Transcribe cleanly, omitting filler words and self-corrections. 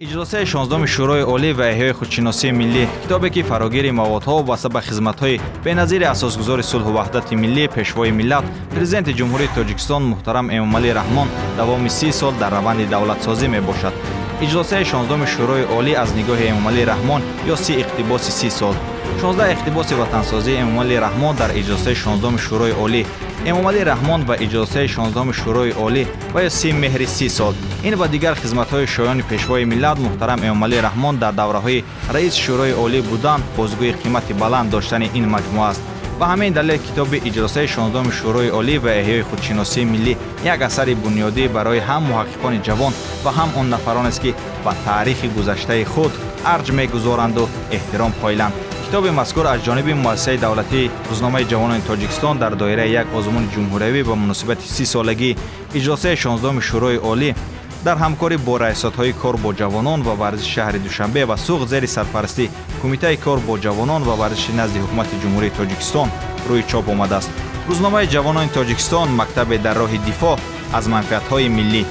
Иҷлосияи 16-уми Шӯрои Олӣ ва эҳёи худшиносии миллӣ, китобе, ки фарогири маводҳо вобаста ба хизматҳои беназири асосгузори сулҳу ваҳдати миллӣ, Пешвои миллат, Президенти Ҷумҳурии Тоҷикистон муҳтарам Эмомалӣ Раҳмон давоми 30 сол дар раванди давлатсозӣ мебошад. Иҷлосияи 16-уми Шӯрои Олӣ аз нигоҳи Эмомалӣ Раҳмон ё 30 иқтибоси 30 сол. 16 иқтибоси ватансозии Эмомалӣ Раҳмон дар иҷлосияи 16-уми Шӯрои Олӣ. Эмомалӣ Раҳмон ва иҷлосияи 16-уми Шӯрои Олӣ ва ё 30 меҳри 30 сол. Ин ва дигар хизматҳои шоёни Пешвои миллат муҳтарам Эмомалӣ Раҳмон дар давраҳои раиси Шӯрои Олӣ будан бозгӯи қимати баланд доштани ин маҷмӯа аст. Ба ҳамин далел китоби иҷлосияи 16-уми Шӯрои Олӣ ва эҳёи худшиносии миллӣ як асари бунёдӣ барои ҳам муҳаққиқони ҷавон ва ҳам он нафаронест, ки ба таърихи гузаштаи худ арҷ мегузоранду эҳтиром қоиланд. Китоби мазкур аз ҷониби муассисаи давлатии рӯзномаи ҷавонони Тоҷикистон дар доираи як озмуни ҷумҳуриявӣ ба муносибати 30-солагии иҷлосияи 16-уми Шӯрои Олӣ дар ҳамкорӣ бо раёсатҳои кор бо ҷавонон ва варзиши шаҳри Душанбе ва Суғд зери сарпарастии Кумитаи кор бо ҷавонон ва варзиши назди Ҳукумати Ҷумҳурии Тоҷикистон рӯи чоп омадааст. Рӯзномаи ҷавонони Тоҷикистон, мактабе дар роҳи дифоъ аз манфиатҳои миллӣ.